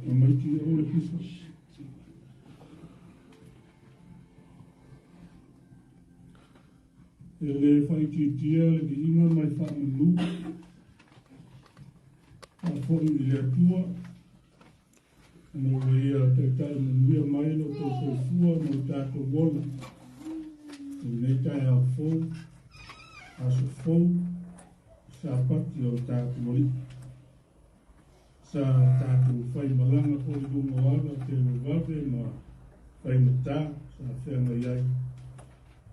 Tamaiti o le pisa. E le faaitiitia le viiga ma le faamanu faafoi i le Atua ona ua ia taitai manuia mai lo outou soifua ma lo tatou ola i lenei taeao fou, aso fou, Sapati o le tatou Alii. Sa tatou faimalaga foi i luga o ala televavave ma faigata sa feagai ai,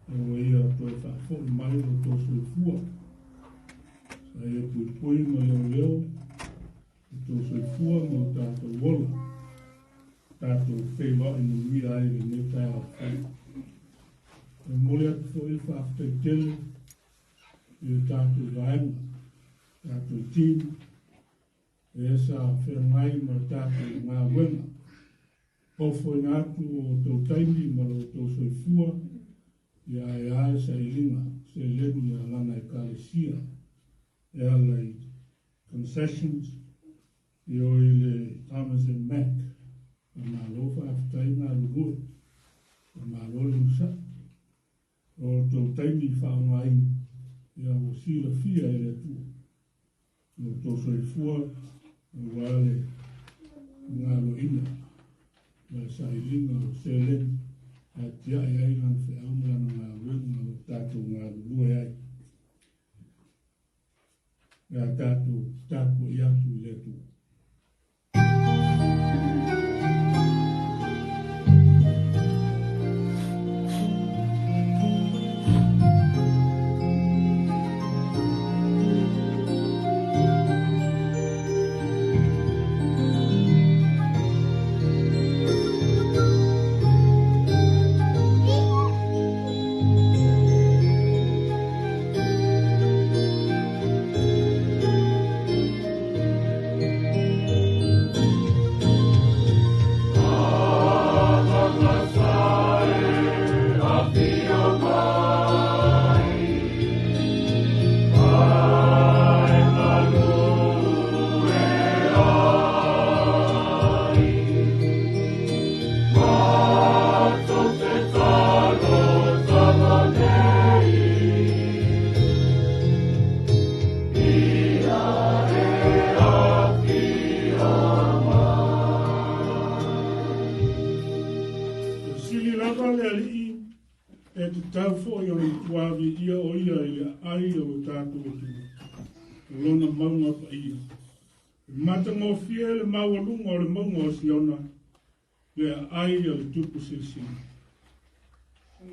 ae ua ia toe faafoi mai lo outou soifua. Sa ia puipui ma leoleo lo outou soifua ma lo tatou ola, tatou feiloai manuia ai i lenei taeao fou. E momoli atu foi le faafetai tele i le tatou vaega, tatou team, lea sa feagai ma le tatou galuega. Ofoina atu o outou taimi ma lo outou soifua ia ae a le sailiga seleni a lana Ekalesia e ala i concessions i o i le Thomas and Mack. Faamalo faafetai galulue, faamalo le onosai. O outou taimi faaaogaina ia ua silafia e le Atua lo outou soifua aua le galueaiina ma le sailiga o seleni e atiae ai lana feau ma lana galuega o lo o tatou galulue ai. Pe a tatou tapuai atu i le Atua. E sili lava le Alii e tatau foi ona matua viia o ia i le aai o lo tatou Atua, o lona mauga paia. E matagofie le maualuga o le mauga o Siona, le aai a le Tupu Silisili.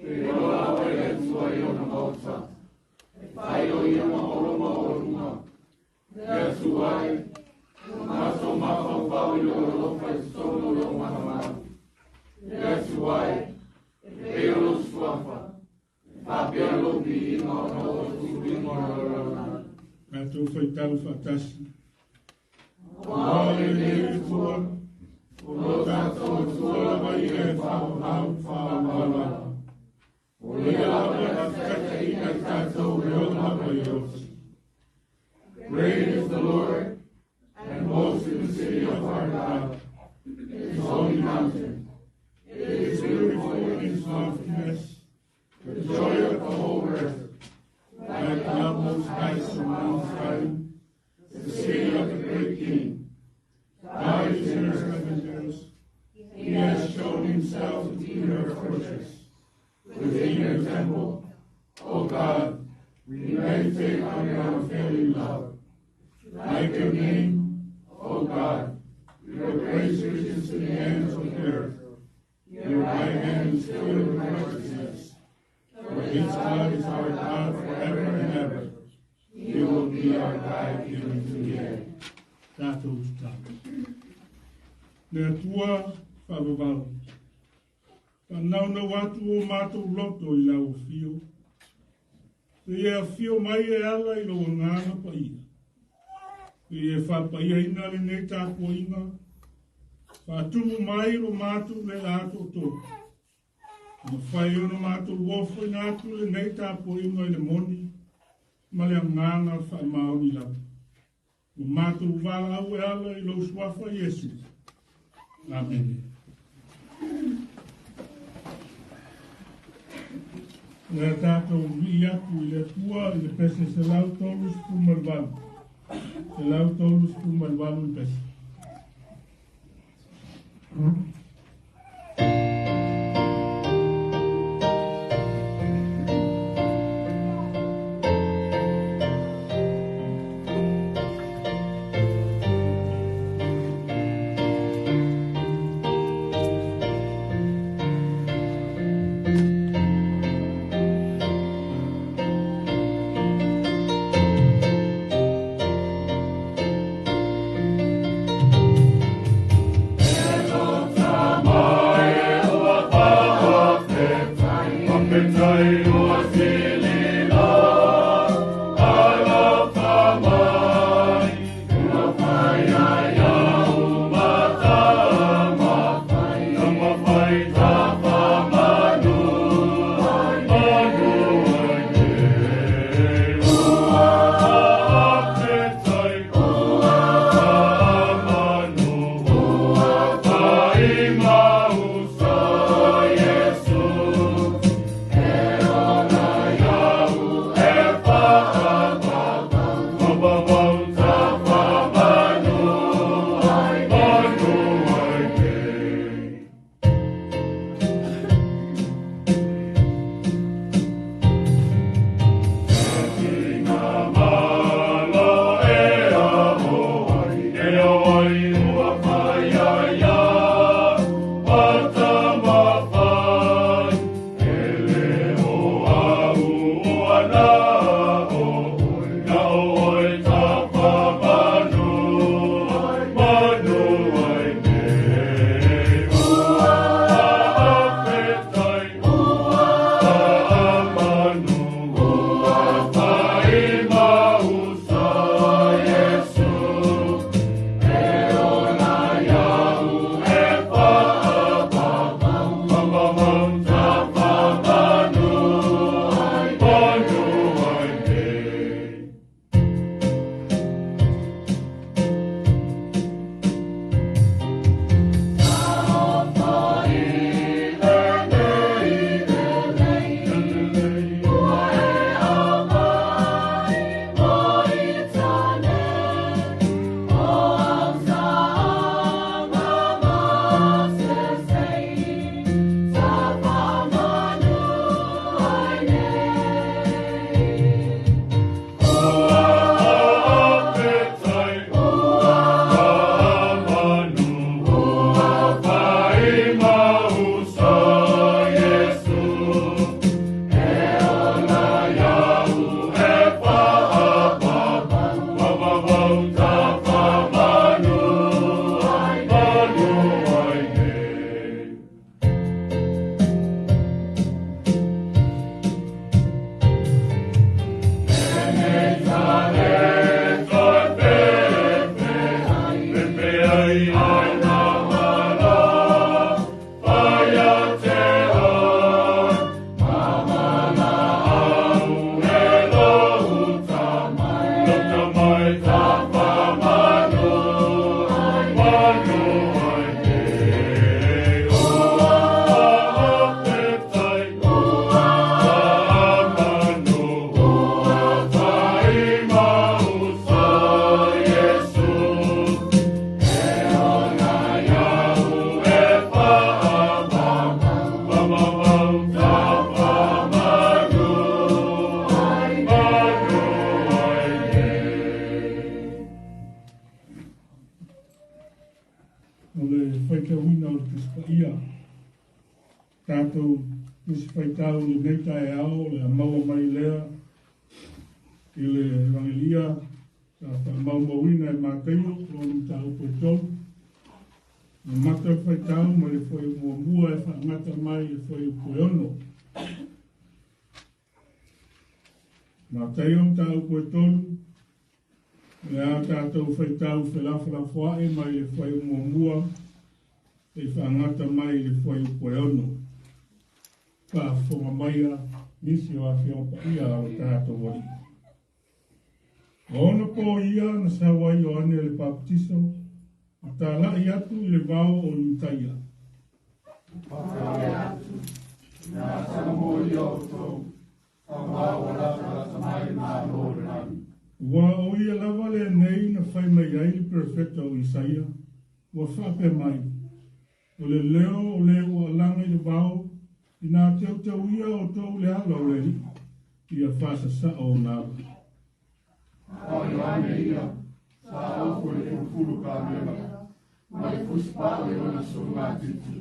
E ola oe le Atua i ona maota, e fai o ia ma olo maualuga. Le Atua e, ua matou mafaufau i lou alofa i totonu o lou matamau. Le Atua e, e pei o lou suafa, e faapea lou viiga ona o le tuliga o le lalolagi. Tatou faitau faatasi. Aua o lenei Atua, o lo tatou Atua lava ia e faavavau faavavau lava. O ia lava e na te taitaiina i tatou e ola lava i oti. Great is the Lord, and most in the city of our God, his holy mountain. It is beautiful in his loftiness, the joy of the whole earth. Like the utmost heights of Mount Zion, the city of the great king. God is in his messengers. He has shown himself to be her fortress. Within your temple, O God, we meditate on your unfailing love. Like your name, O God, your grace reaches to the ends of the earth. Your right hand is filled with righteousness. For his God is our God forever and ever. He will be our guide even to the end. Tatou tatalo. Le Atua faavavau, faanaunau atu o matou loto i lau afio, se e afio mai e ala i lou agaga paia. Se e faapaiaina lenei tapuaiga, faatumu mai lo matou le atoatoa. Mafai ona matou ofoina atu lenei tapuaiga i le moni ma le agaga faamaoni lava. Ua matou valaau e ala i lou suafa Iesu. Amene. O le a tatou vivii atu i le Atua i le pese 138. 138 le pese. O le faitauina o le Tusi Paia. Tatou Tusi Faitau i lenei taeao o le a maua mai lea i le Evagelia sa faamaumauina e Mataio, lona mataupu e tolu. Amata le faitau mai le fuaiupu muamua e faagata mai i le fuaiupu e ono. Mataio mataupu e tolu, O le a tatou faitau felafolafoa'i mai le fuaiupu muamua seia faagata mai i le fuaiupu e ono. Faafofoga maia nisi o Afioga Paia a lo tatou Alii. Ua ono po ia na sau ai Ioane le Papatiso. Ma tala'i atu i le vao o Iutaia. Faapea atu, le asaga mo ia outou, auā ua latalata mai le Malo o le lagi. Ua o ia lava lenei na fai mai ai le perofeta o Isaia, ua faapea mai, O le leo o le ua alaga i le vao, ina teuteuia outou le ala o le Alii, ia faasasao ona ala. A o Ioane ia, sa ofo i le fulufulu kamela, ma le fusipau i ona sulugatiti,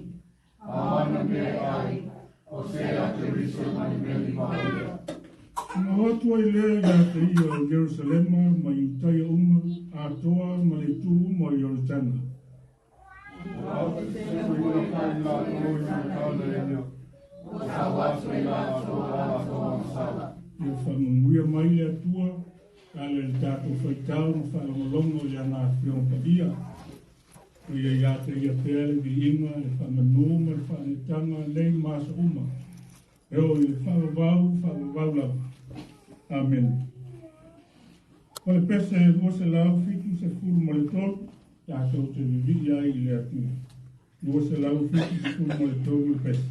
a o ana mea e ai, o se aterese ma le meli vaoia. Ona o atu ai lea ia te ia o Ierusalema ma Iutaia uma, atoa ma le itu uma o Ioritana. Ua fai latou i matala ia, ua sauaso i latou a latou agasala. Ia faamanuia mai le Atua e ala i le tatou faitau ma faalogologo i ana Afioga Paia. O ia ia te ia pea le viiga, le faamanu ma le faaneetaga nei ma aso uma, e oo i le faavavau, faavavau lava. Amene. O le pese 273, tatou te vivii ai i le Atua. 273 le pese.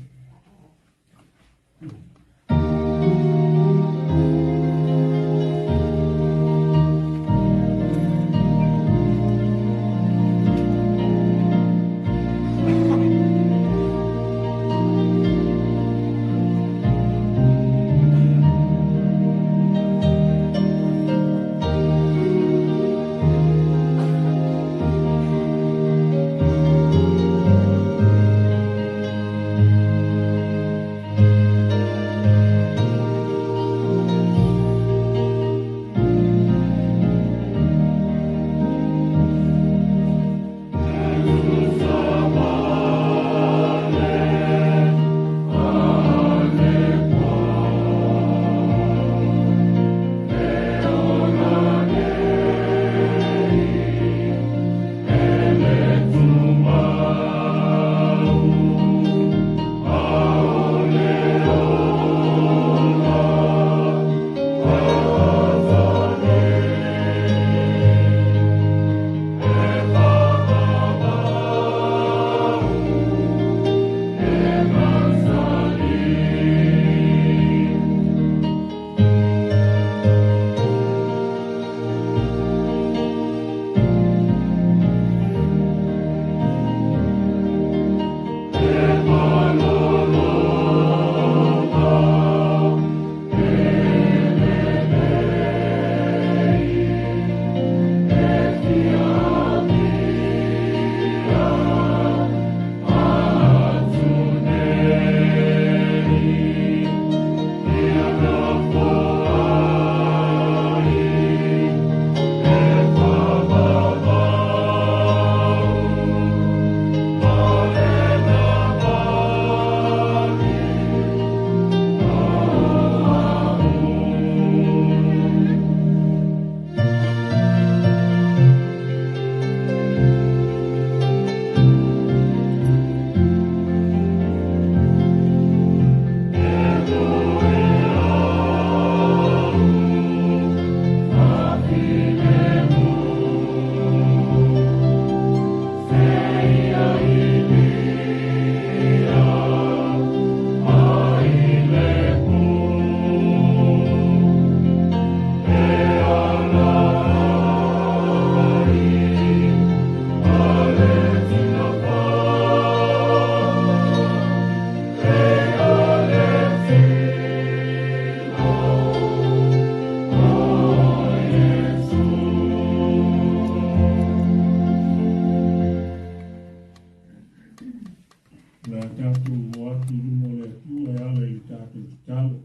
Le a tatou o atu i luma o le Atua e ala i le tatou tatalo.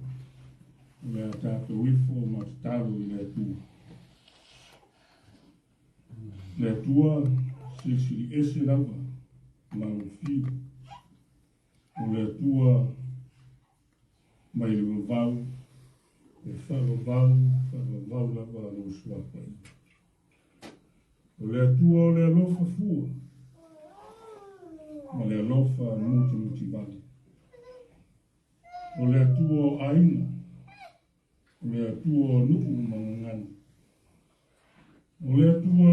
O le a tatou ifo ma tatalo i le Atua. Le Atua silisili ese lava malofio. O le Atua mai le vavau, e faavavau, faavavau lava lou suafa. O le Atua o le alofa fua, ma le alofa mutimutivale. O le Atua o aiga, o le Atua o nuu ma gagana. O le Atua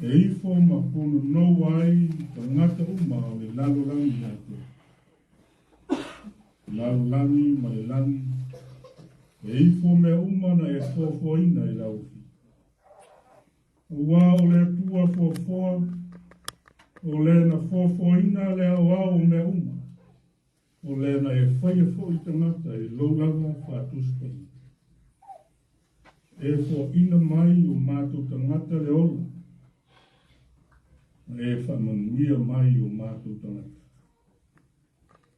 E ifo ma punonou ai tagata uma o le lalolagi atoa. Lalolagi ma le lagi, e ifo mea uma na e foafoaina i lau afio. Aua o le Atua foafoa, o le na foafoaina le aoao o mea uma, o le na e faia foi tagata i lou lava faatusi paia. E foaina mai o matou tagata le ola, ma e faamanuia mai o matou tagata.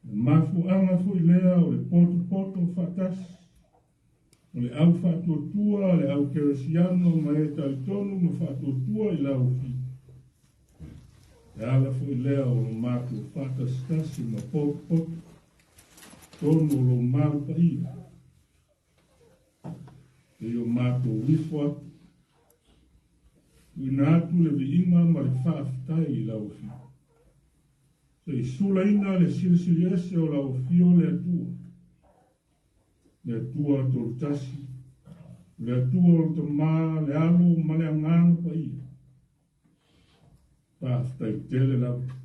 O le mafuaaga foi lea o le potopoto faatasi, o le au faatuatua, le au kerisiano ma e talitonu ma faatuatua i lau afio. E ala foi lea o lo matou faatasitasi ma potopoto, tonu o lou malu paia, e o matou ifo atu, tuuina atu le viiga ma le faafetai i lau afio. Se i sulaina le silisili ese o lau afio le Atua, le Atua Tolutasi, le Atua o le Tama, le Alo ma le Agaga Paia. Faafetai tele lava,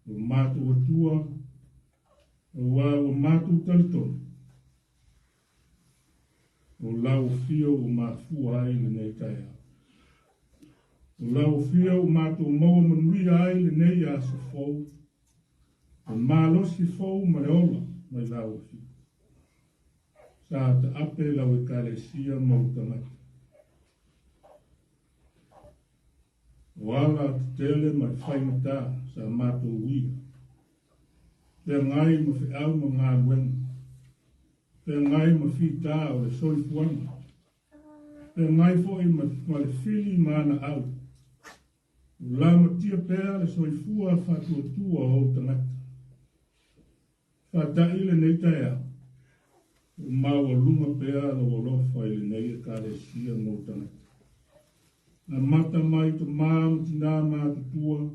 o matou Atua, aua ua matou talitonu, o lau afio ua mafua ai lenei taeao. O lau afio ua matou maua manuia ai lenei aso fou, o malosi fou ma le ola mai lau afio. Sa taape lau ekalesia ma ou tagata. O ala tetele ma le faigata sa matou uia. Feagai ma feau ma galuega. Feagai ma fita o le soifuaga. Feagai foi ma le fili ma ana au. O lamatia pea le soifua faatuatua o ou tagata. Faata'i lenei taeao, ua maualuga pea lou alofa i lenei Ekalesia ma ou tagata. Amata mai tamā ma tinā matutua,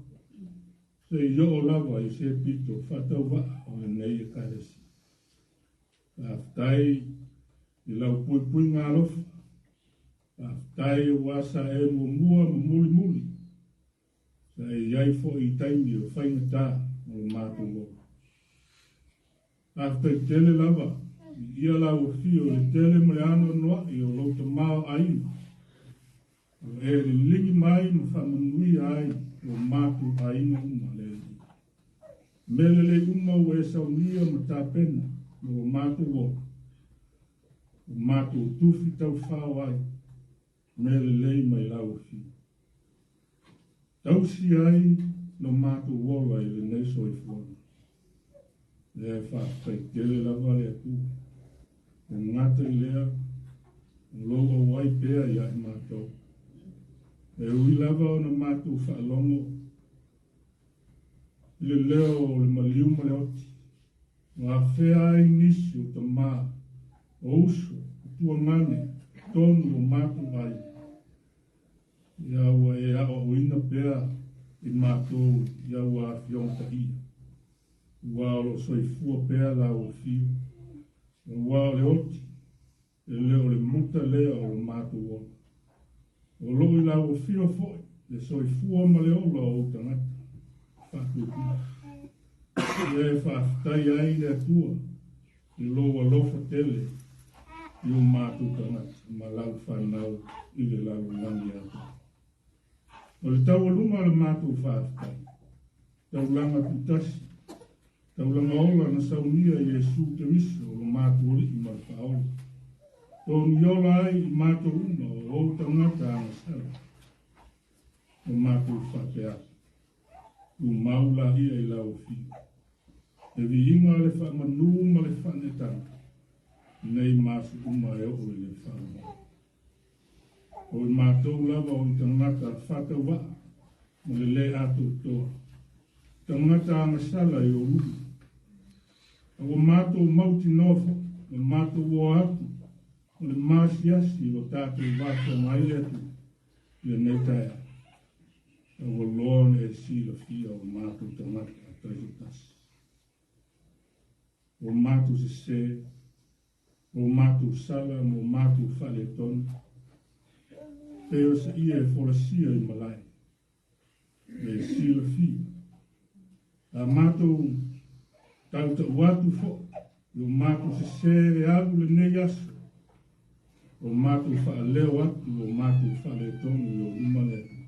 seia oo lava i se pito faatauva'a o lenei Ekalesia. Faafetai i lau puipuiga alofa, faafetai aua sa e muamua ma mulimuli Sa e i ai foi i taimi o faigata o lo matou ola. Faafetai tele lava i ia lau afio i le tele ma le anoanoai o lou tamaoaiga ua e liligi mai ma faamanuia ai lo matou aiga uma le Alii. Mea lelei uma ua e saunia ma tapena mo lo matou ola, ua matou tufi taufao ai mea lelei mai lau afio. Tausi ai lo matou ola i lenei soifuaga. Lea e faafetai tele lava le Atua. E gata i lea, o lou auai pea ia i matou. E ui lava ona matou faalogo i le leo o le maliu ma le oti, ua afea ai nisi o tamā, o uso, o tuagane, tonu o matou aiga. Ia ua e aoaoina pea i matou i au afioga paia, aua o lo o soifua pea lau afio, aua o le oti, e le o le muta lea o lo matou ola. O lo o i lau afio foi le soifua ma le ola o ou tagata faatuatua. Ia e faafetai ai le Atua i lou alofa tele i o matou tagata ma lau fanau i le lalolagi atoa. O le taualuga o le matou faafetai, taulaga tutasi, taulaga ola na saunia i Iesu Keriso o lo matou Alii ma le Faaola. Togi ola ai i matou uma o ou tagata agasala, o matou faapea atu. Tumau laia i lau afio. Le viiga, le faamanu ma le faaneetaga, nei ma aso uma e oo i le faavavau. O i matou lava o i tagata faatauvaa ma le lē atoatoa, tagata agasala i ou luma. A ua matou mautinoa foi ma matou oa atu o le maasiasi i lo tatou va feagai le Atua i lenei taeao. A ua loa ona e silafia o matou tagata taitoatasi. O matou sesē, o matou sala ma o matou faaletonu, pei o se ie e folasia i malae. Le silafia. A matou tautau atu foi i o matou sesē e alu lenei aso, o matou faaleo atu o matou faaletonu i ou luma le Atua.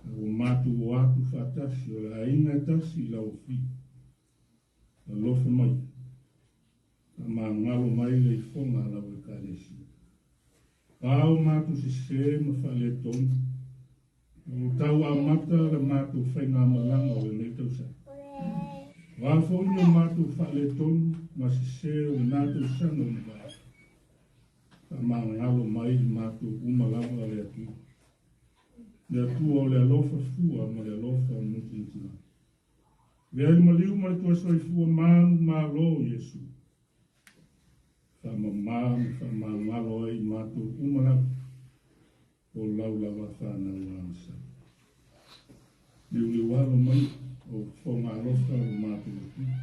A ua matou o atu faatasi o le aiga e tasi i lau afio. Alofa mai, faamagalo mai le ifoga a lau Ekalesia. A o matou sesē ma faaletonu, ua tau amata le matou faigamalaga o lenei tausaga. O a foi ni o matou faaletonu ma sesē o lena tausaga ua mavae, faamagalo mai i matou uma lava le Atua. Le Atua o le alofa fua ma le alofa mutinitini. Avea le maliu ma le toe soifua manumalo o Iesu. Faamama ma faamagalo ai i matou uma lava, o lau lava fanau agasala. Liuliualo mai o fofoga alofa lo matou Atua.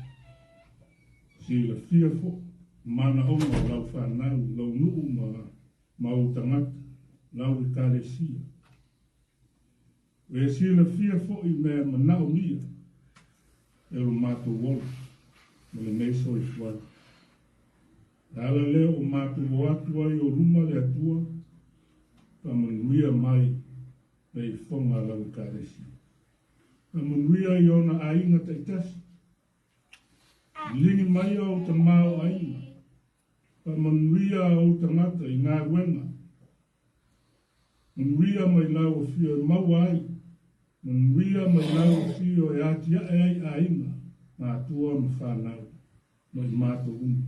Silafia foi manaoga o lau fanau, lau nuu ma ou tagata, lau ekalesia. E silafia foi mea manaomia e lo matou ola ma lenei soifuaga. Le ala lea ua matou o atu ai o luma le Atua, faamanuia mai le ifoga a lau ekalesia. Faamanuia i ona aiga taitasi. Ligi mai ou tamaoaiga. Faamanuia ou tagata i galuega. Manuia mai lau afio e maua ai, manuia mai lau afio e atiae ai aiga, matua ma fanau, ma i matou uma.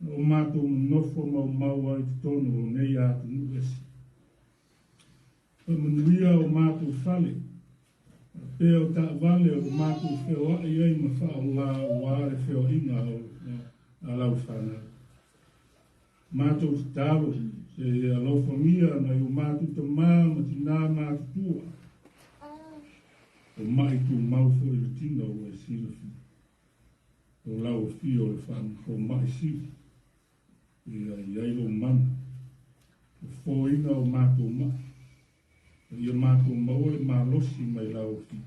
Na o matou nonofo maumau ai totonu o nei atunuu ese. Faamanuia o matou fale, faapea o taavale o lo matou feoai ai ma faaoga aua le feoaiga a lau fanau. Matou tatalo se i alofagia nai o matou tamā ma tinā matutua, o ma'i tumau foi le tino ua e silafia, o lau afio o le fomai sili, ia i ai lou mana, fofoina o matou ma'i, ma ia matou maua le malosi mai lau afio,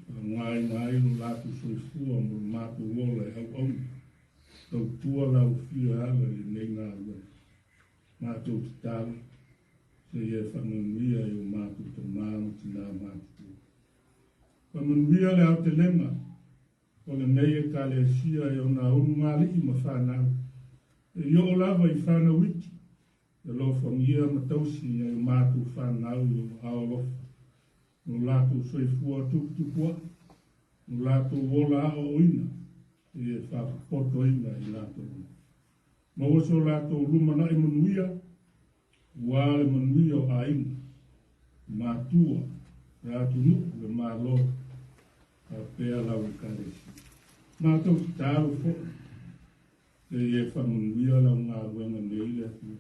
faaaogaina ai lo latou soifua mo le matou ola e auauna. Tautua lau afio e ala i lenei galuega. Matou tatalo, seia e faamanuia i o matou tamā ma tinā matutua. Faamanuia le aotelega o lenei Ekalesia i ona ulugalii ma fanau, e oo lava i fanau iti, e alofagia ma tausi nai o matou fanau i ou aao alofa, no latou soifua tuputupua'i, no latou ola aoaoina, e faapopotoina i latou uma. Maua so latou lumanai manuia, ua le manuia o aiga, matua, le atunuu, le Malo, faapea lau Ekalesia. Matou tatalo foi, seia e faamanuia lau galuega nei le Atua.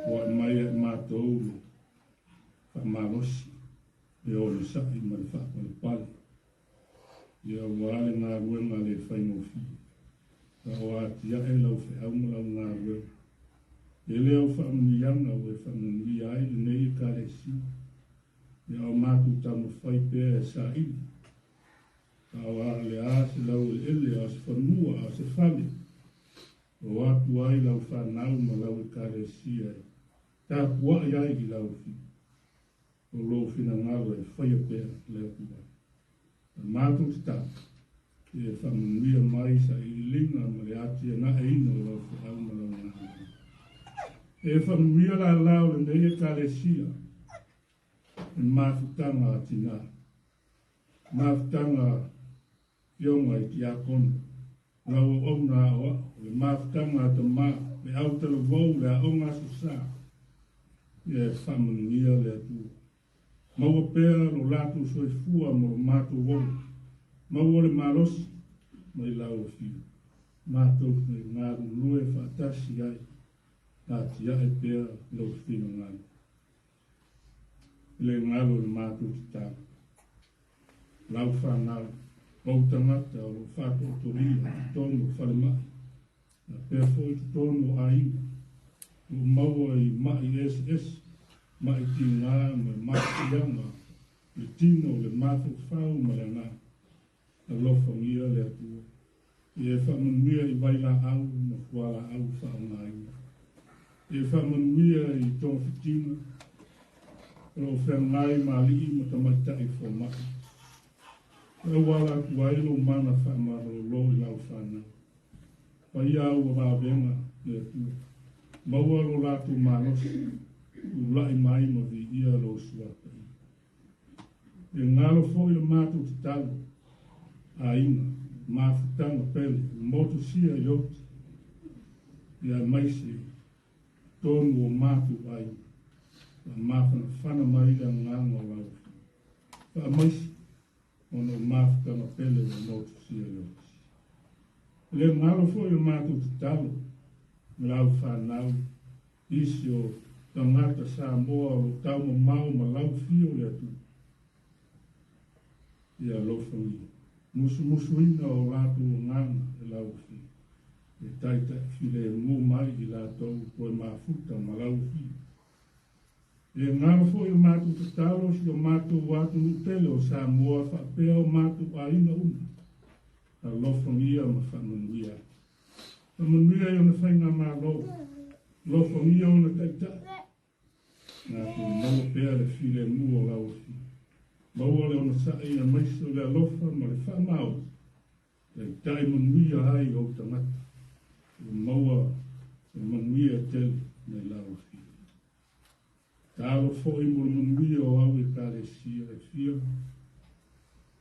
Foai mai ia i matou le faamalosi, le onosai ma le faapalepale, ia aua le galuega le faigofie. A o atiae lau feau ma lau galuega. E le au faamanuiaga ua e faamanuia ai lenei Ekalesia, ia o matou taumafai pea e saili, a o a le a se laueleele, a o se fanua, a o se fale, o atu ai lau fanau ma lau Ekalesia e tapuai ai i lau afio. O lou finagalo e faia pea le Atua. A matou tatalo, ia e faamanuia mai sailiiliga ma le atiagaeina o lau feau ma lau galuega. E faamanuia lala o lenei Ekalesia i mafutaga a tinā, mafutaga Afioga i tiakono, lau auauna aoao, le mafutaga a tamā, le autalavou, le aoga aso sa, ia e faamanuia le Atua. Maua pea lo latou soifua ma lo matou ola. Maua le malosi mai lau afio. Matou te galulue faatasi ai, atiae pea lou finagalo. I le galo i le matou tatalo. Lau fanau, ou tagata o lo o faatoatolia i totonu o falemai, faapea foi i totonu o aiga, o lo o maua i ma'i eseese. Maʻi tiga ma le matuiaga, le tino, le mafaufau ma le agaga. Alofagia le Atua. Ia e faamanuia i vailaau ma fualaau faaaogaina. Ia e faamanuia i togafitiga o lo o feagai ma alii ma tamaitai fomai. E auala atu ai lou mana faamalolo i lau fanau. Paia au ua vavega le Atua. Maua lo latou malosi, tulai mai ma viia lou suafa. E galo foi le matou tatalo, aiga, mafutaga pele, motusia i oti, aemaise tonu o matou aiga, faamafanafana mai le agaga o lau Afioga. Faamaise ona o mafutaga pele ua motusia i oti. E le galo foi le matou tatalo, lau fanau, isi o tagata Samoa o lo o taumamao ma laufio le Atua. Ia alofagia, musumusuina o latou agaga e lau Afioga, e taitai filemu mai i latou toe mafuta ma laufio. E galo foi o matou tatalo si o matou atunuu pele o Samoa faapea o matou aiga uma. Alofagia ma faamanuia. Faamanuia i ona faigamalo, alofagia ona taitai, latou maua pea le filemu o lau Afioga. Maua le onosai aemaise o le alofa ma le faamaoni, taitai manuia ai ou tagata, ua maua le manuia tele mai lau Afioga. Tatalo foi mo le manuia o au Ekalesia e fia,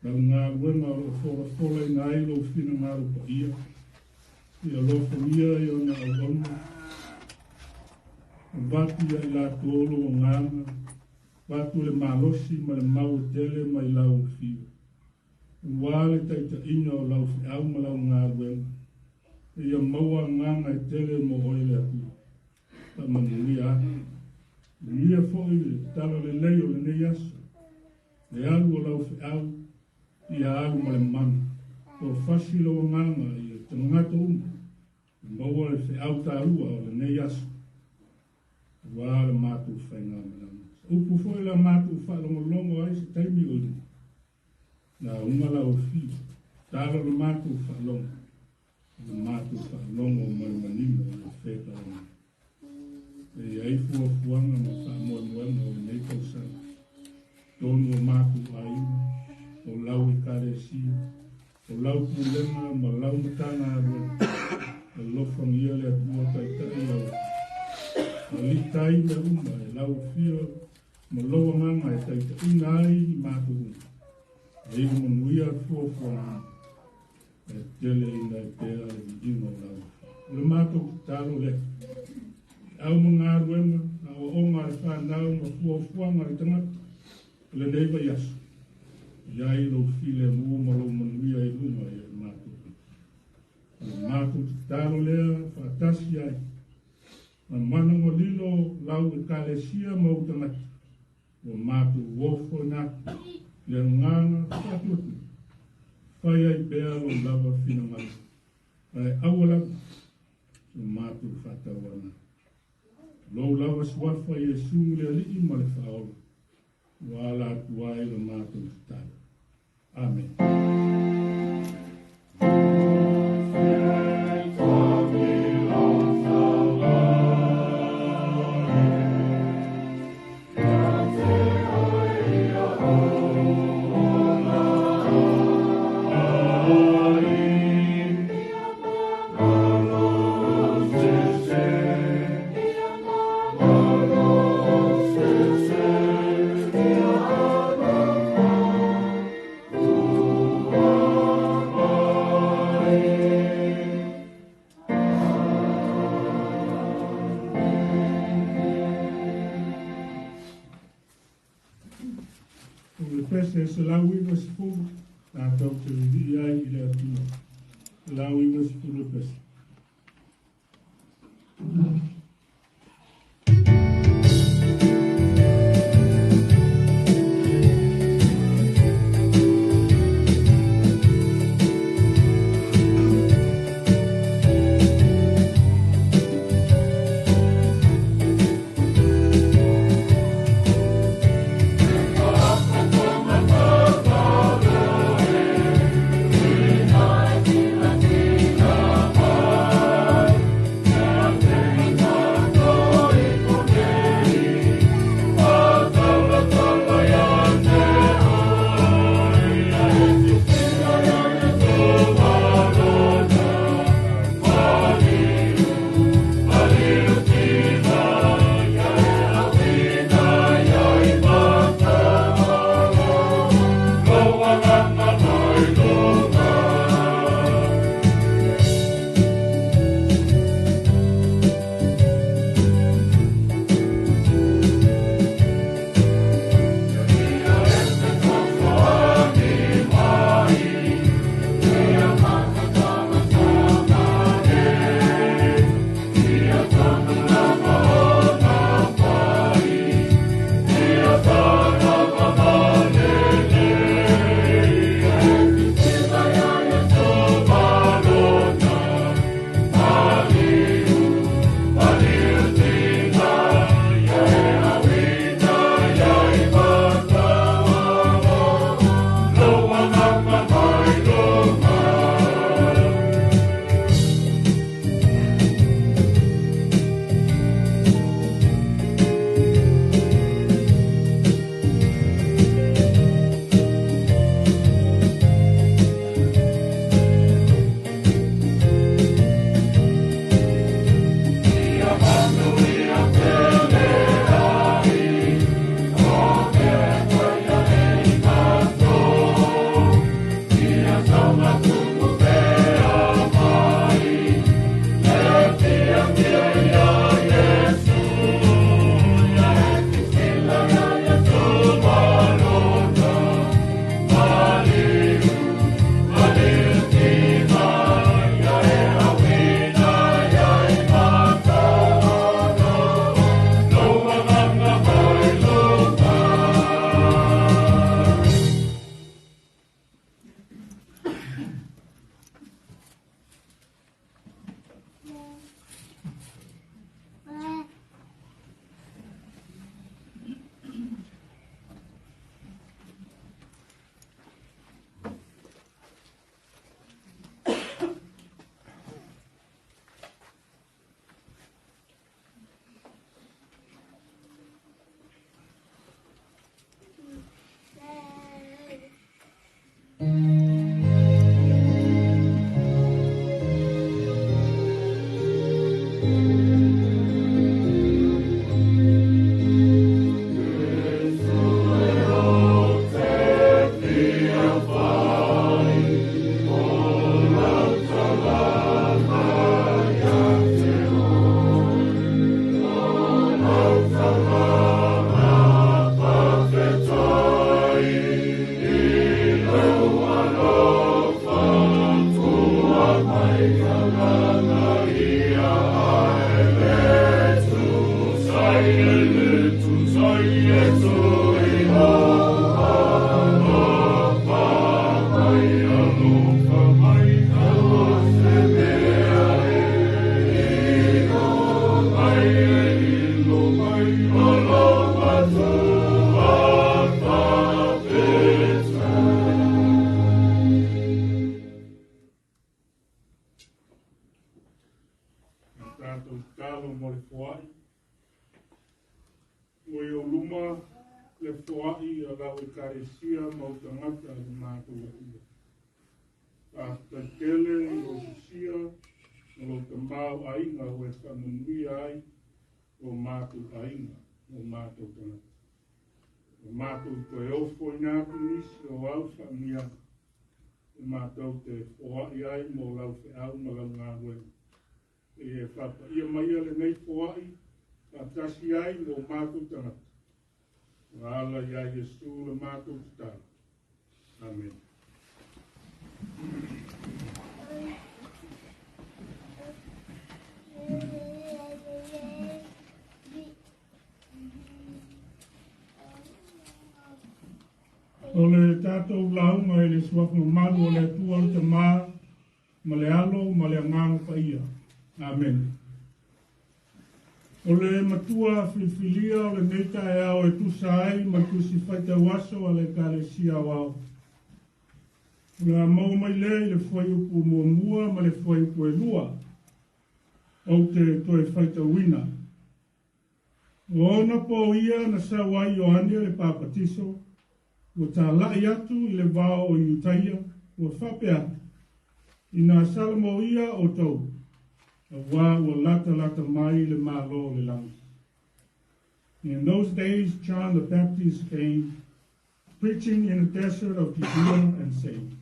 lau galuega o lo o folafolaina ai lou finagalo paia, ia alofagia i ona auauna, avatu ia i latou lou agaga, avatu le malosi ma le mau e tele mai lau afio. Ua le taitaiga o lau feau ma lau galuega, ia maua agaga e tele mo oe le Atua. Faamanuia atu. Manuia foi le tala lelei o lenei aso, le alu o lau feau, ia alu ma le mana. Toafasi lou agaga i tagata uma, e maua le feau taua o lenei aso. Ua le matou faigamalaga. Upu foi la matou faalogologo ai se taimi o i la unga lau afio. Talo le matou faalogo. Le matou faalogo ma le manino i le fetalaiga. E i ai fuafuaga ma faamoemoega o lenei tausaga. Tonu o matou aiga, o lau Ekalesia, o lau pulega ma lau Matagaluega, alofagia le Atua taitai lau alitai mea uma e lau afio ma lou agaga e taitaiina ai i matou uma. E iu manuia fuafuaga e tele ina e pea le viiga o lau afio. O le matou tatalo lea. Au ma galuega, aoaoga a le fanau ma fuafuaga a le tagata o lenei vaiaso. Iai lou filemu ma lou manuia i luga i le matou. O le matou tatalo lea faatasi ai. Ma manago lilo lau Ekalesia ma ou tagata. Ua matou ofoina atu le agaga faatuatua. Fai ai pea lou lava finagalo. Ae aua lava so matou faatauana. Lou lava suafa Iesu le Alii ma le Faaola. Ua ala atu ai le matou tatalo. Amen. O le pese 190, tatou te vivii ai i le Atua. 190 le pese. Ekalesia ma o tagata na matou vaaia. Faafetai tele i lou sosia ma lou tamaoaiga ua e faamanuia ai o matou aiga ma o matou tagata. Ua matou toe ofoina atu nisi o au faamanuiaga e matou te foai ai mo lau feau ma lau galuega. E faapaia maia lenei foai faatasi ai ma o matou tagata. Ua ala iā Iesu le matou tatalo. Amene. O le tatou lauga i le suafa mamalu o le Atua o le Tama ma le Alo ma le Agaga Paia. Amene. O le matua filifilia o lenei taeao e tusa ai ma le tusi faitau aso a le Ekalesia Aoao. O le a maua mai lea i le fuaiupu muamua ma le fuaiupu e lua ou te toe faitauina. O ona pō ia na sau ai Ioane le Papatiso, ua talai atu i le vao o Iutaia, ua faapea atu, Inā salamoia outou, auā ua latalata mai le Malo o le lagi. In those days John the Baptist came, preaching in the desert of Judea and saying,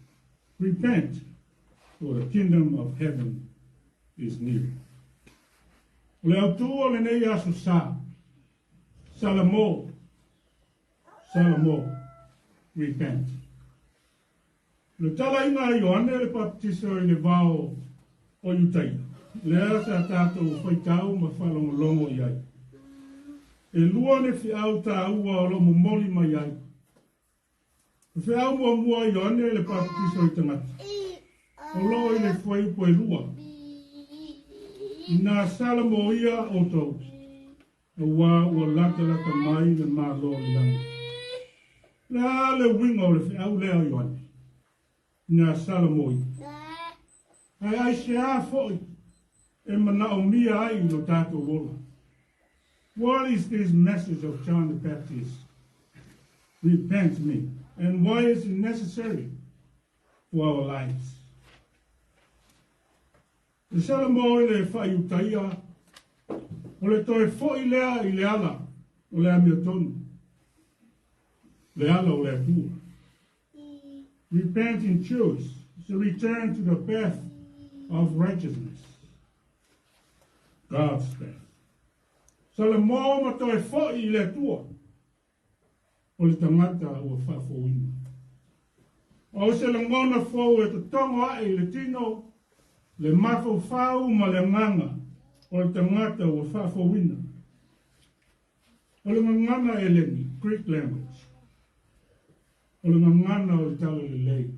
Repent, for the kingdom of heaven is near. O le autū o lenei aso sa, Salamo, Salamo, repent. O le talaiga a Ioane le Papatiso i le vao o Iutaia, lea sa tatou faitau ma faalogologo i ai. E lua le feau taua o lo o momoli mai ai. O feau muamua a Ioane le Papatiso i tagata, o lo o i le fuaiupu e lua. Inā salamoia outou, auā ua latalata mai le Malo o le lagi. O le a le uiga o le feau lea o Ioane? Inā salamoia. Ae aisea foi e manaomia ai i lo tatou ola? What is this message of John the Baptist? Repent me. And why is it necessary for our lives? E salamo i le faaiutaia, o le toe foi lea i le ala o le amiotonu, le ala o le Atua. Repent in truth is a return to the path of righteousness, God's path. Salamo ma toe foi i le Atua, o le tagata ua faafouina. O se lagona fou e totogo ae i le tino, le mafaufau ma le agaga o le tagata ua faafouina. O le gagana Eleni, Greek language, o le gagana o le talalelei,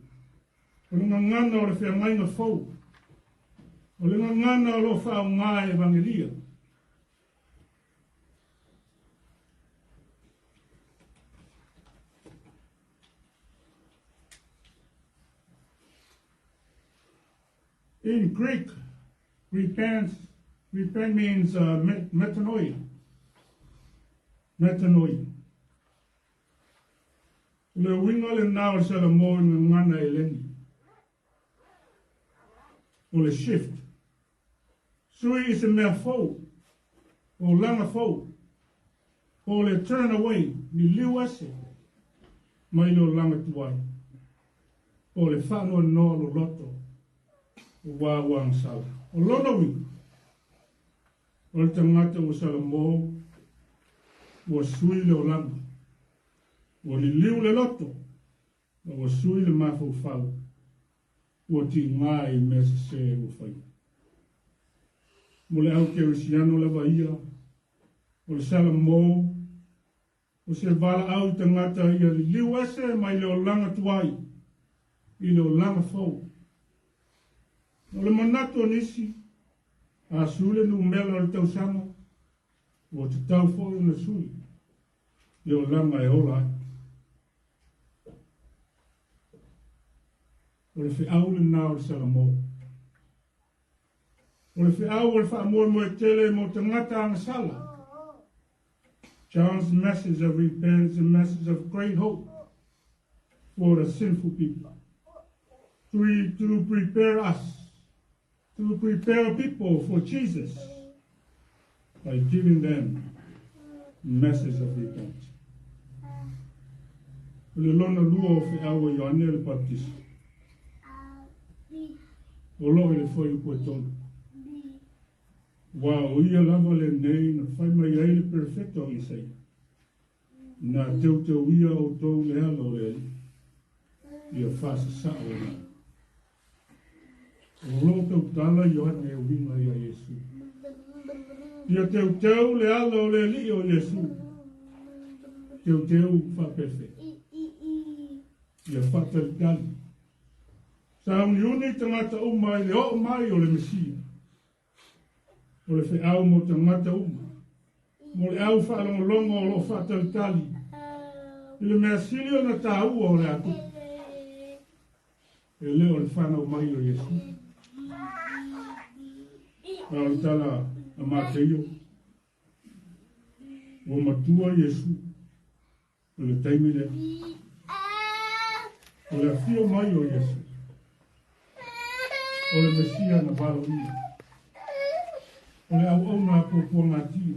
o le gagana o le feagaiga fou, o le gagana o lo o faaaoga e Evagelia. In Greek, repent, repent means metanoia. Metanoia. O le uiga lenā o le salamo i gagana Eleni. O le shift. Sui i se mea fou, olaga fou, po o le turn away, liliu ese mai le olaga tuai, po o le faanoanoa loloto aua ua agasala. O lona uiga, o le tagata ua salamo, ua sui le olaga, ua liliu le loto, ma ua sui le mafaufau, ua tiga i mea sesē ua faia. Mo le au kerisiano lava ia, o le salamo, o se valaau i tagata ia liliu ese mai le olaga tuai i le olaga fou. O le manatu o nisi, a sui le numera o le tausaga, ua tatau foi ona sui le olaga e ola ai. O le feau lenā o le Salamo. O le feau o le faamoemoe tele mo tagata agasala. John's message of repentance is a message of great hope. for the sinful people. To, to prepare us, to prepare people for Jesus by giving them message of repentance. O le lona lua o feau a Ioane le Baptist. O loo i le fuaiupu e tolu. Aua o ia lava lenei na fai mai ai le perofeta o Isaia, Na teuteuia outou le ala o le Alii, ia faasasao ona ala. O lo o tautala Ioane e uiga ia Iesu. Ia teuteu le ala o le Alii o Iesu. Teuteu faapefea. Ia faatalitali. Sauniuni tagata uma i le oo mai o le Mesia. O le feau mo tagata uma. Mo le au faalogologo o lo o faatalitali i le mea sili ona taua o le atupu. E le o le fanau mai o Iesu. A o le tala a Mateio, ua matua Iesu i le taimi lea. O le afio mai o Iesu, o le Mesia na valaaulia, o le auauna a puapuagatia,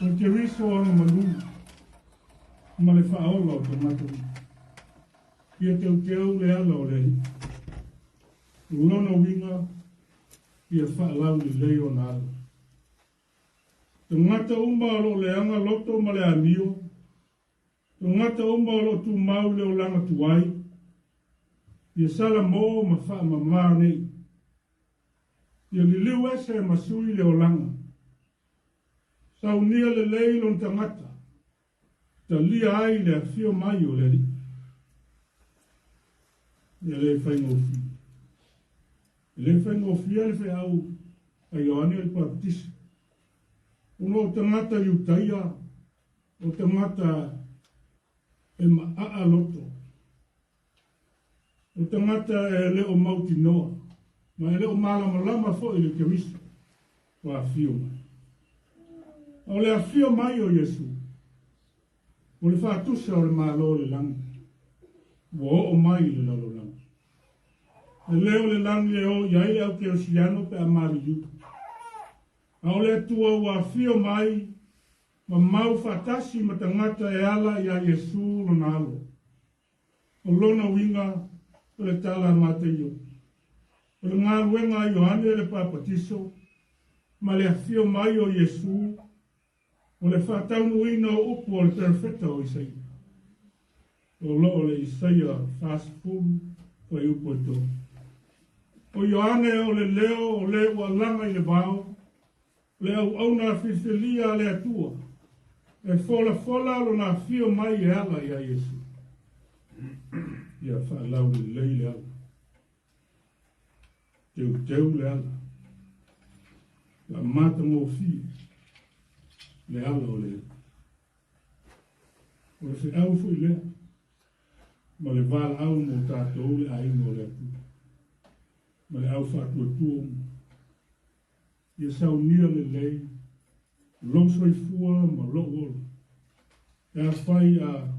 o Keriso ona malū ma le faaola o tagata uma. Ia teuteu le ala o le Alii. O lona uiga, ia faalaulelei ona ala. Tagata uma o lo o leaga loto ma le amio, tagata uma o lo o tumau i le olaga tuai, ia salamo ma faamama nei. Ia liliu ese ma sui le olaga. Saunia lelei lona tagata, talia ai le afio mai o le Alii. E le faigofie. E le faigofie le feau a Ioane o le Baptisi. Ona o tagata Iutaia, o tagata e maaa loto. O tagata e le o mautinoa, ma e le o malamalama foi i le Keriso ua afio mai. A o le afio mai o Iesu, o le faatusa o le Malo o le lagi, ua oo mai i le lalolagi. E le o le lagi e o i ai le au kerisiano pe a maliliu, a o le Atua ua afio mai ma mau faatasi ma tagata e ala iā Iesu lona Alo. O lona uiga, o le tala a Mateio, o le galuega a Ioane le Papatiso ma le afio mai o Iesu, o le faataunuuina o upu o le perofeta o Isaia. O lo o le Isaia 40, fuaiupu e 3. O Ioane o le leo o le ua alaga i le vao, le auauna filifilia a le Atua, e folafola lona afio mai e ala iā Iesu. Ia faalaulelei le ala. Teuteu le ala. Ia matagofie le ala o le Alii. O le feau foi lea ma le valaau mo tatou le aiga o le Atua ma le au faatuatua uma. Ia saunia lelei lou soifua ma lou ola, pe afai a,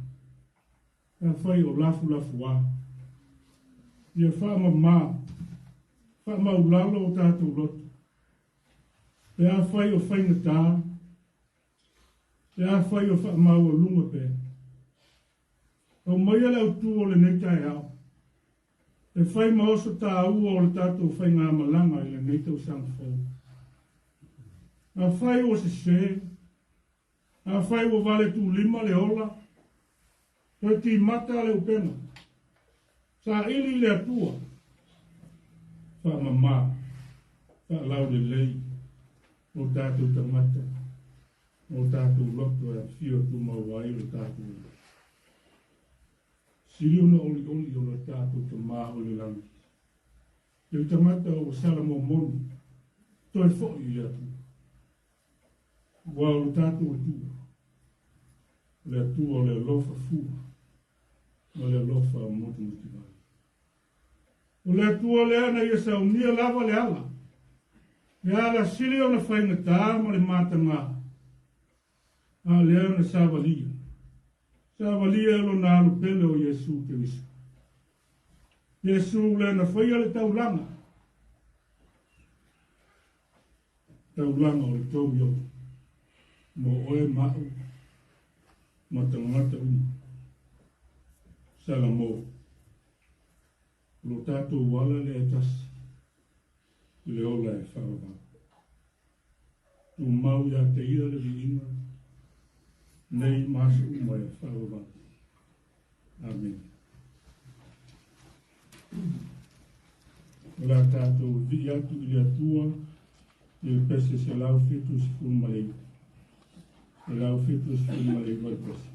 pe afai o lafulafuā. Ia faamamā, faamaulalo o tatou loto, pe afai o faigata, pe afai o faamaualuga pea. Aumaia le autū o lenei taeao e fai ma oso tāua o le tatou faigamalaga i lenei tausaga fou. Afai ua sesē, afai ua vale tūlima le ola, toe timata le upega. Saili i le Atua, faamamā, faalaulelei o tatou tagata. O tatou loto e afio tumau ai lo tatou ola. Sili ona olioli o lo tatou Tama o i le lagi. I le tagata ua sala momoni, toe foi i le Atua. Aua o lo tatou Atua, o le Atua o le alofa fua ma le alofa motumotivai. O le Atua lea na ia saunia lava le ala, le ala sili ona faigata ma le matagā, a o lea na savalia. Sa valia e lona Alo pele o Iesu Keriso. Iesu lea na faia le taulaga, taulaga o le togi o mo oe ma au ma tagata uma. Salamo, o lo tatou ala lea e tasi i le ola e faavavau. Tumau ia te ia le viiga nei ma aso uma e faavavau. Amene. O le a tatou vivii atu i le Atua i le pese 179. 179 le pese.